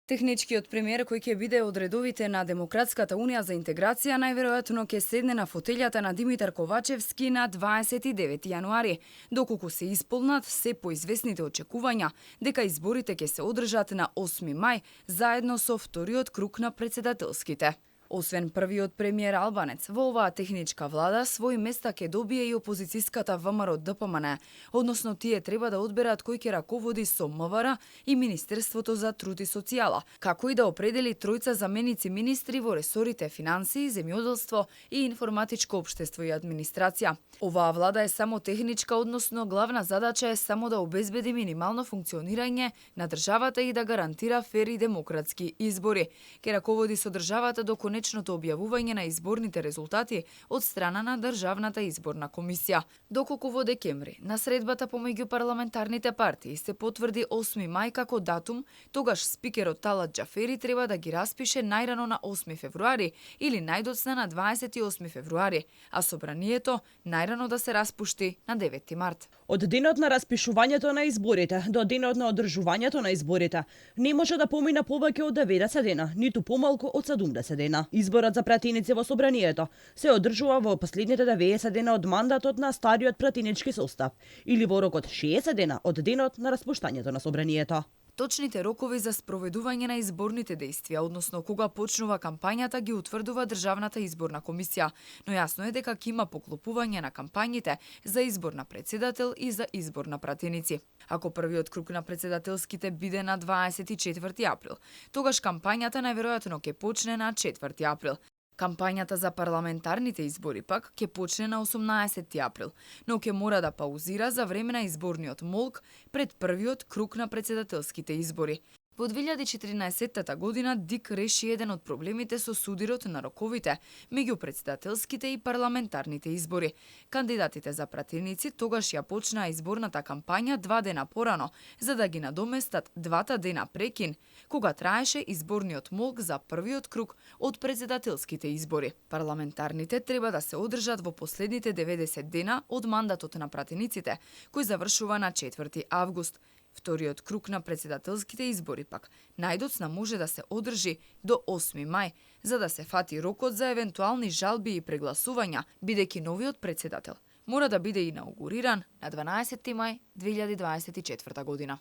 Техничкиот премиер кој ќе биде од редовите на Демократската унија за интеграција најверојатно ќе седне на фотелјата на Димитар Ковачевски на 29 јануари, доколку се исполнат се поизвестните очекувања дека изборите ќе се одржат на 8 мај заедно со вториот круг на претседателските. Освен првиот премиер албанец, во оваа техничка влада свој места ќе добие и опозицијската ВМРО ДПМН, односно тие треба да одберат кој ќе раководи со МВР и Министерството за труд и социјала, како и да определи тројца заменици министри во ресорите финансии, земјоделство и информатичко општество и администрација. Оваа влада е само техничка, односно главна задача е само да обезбеди минимално функционирање на државата и да гарантира фер и демократски избори. Ке раководи со државата до конечното објавување на изборните резултати од страна на Државната изборна комисија. Доколку во декември на средбата помеѓу парламентарните партии се потврди 8 мај како датум, тогаш спикерот Талат Џафери треба да ги распише најрано на 8 февруари или најдоцна на 28 февруари, а собранието најрано да се распушти на 9 март. Од денот на распишувањето на изборите до денот на одржувањето на изборите не може да помине повеќе од 90 дена, ниту помалку од 70 дена. Изборот за пратеници во собранието се одржува во последните 90 дена од мандатот на стариот пратенички состав или во рок од 60 дена од денот на распуштањето на собранието. Точните рокови за спроведување на изборните дејствија, односно кога почнува кампањата, ги утврдува Државната изборна комисија, но јасно е дека ќе има поклопување на кампањите за избор на претседател и за избор на пратеници. Ако првиот круг на претседателските биде на 24 април, тогаш кампањата најверојатно ќе почне на 4 април. Кампањата за парламентарните избори пак ќе почне на 18 април, но ќе мора да паузира за време на изборниот молк пред првиот круг на претседателските избори. Во 2014 година ДИК реши еден од проблемите со судирот на роковите меѓу претседателските и парламентарните избори. Кандидатите за пратеници тогаш ја почнаа изборната кампања 2 дена порано, за да ги надоместат 2 дена прекин, кога траеше изборниот молк за првиот круг од претседателските избори. Парламентарните треба да се одржат во последните 90 дена од мандатот на пратениците, кој завршува на 4 август. Вториот круг на претседателските избори пак најдоцна може да се одржи до 8 мај, за да се фати рокот за евентуални жалби и прегласувања, бидејќи новиот претседател мора да биде инаугуриран на 12 мај 2024 година.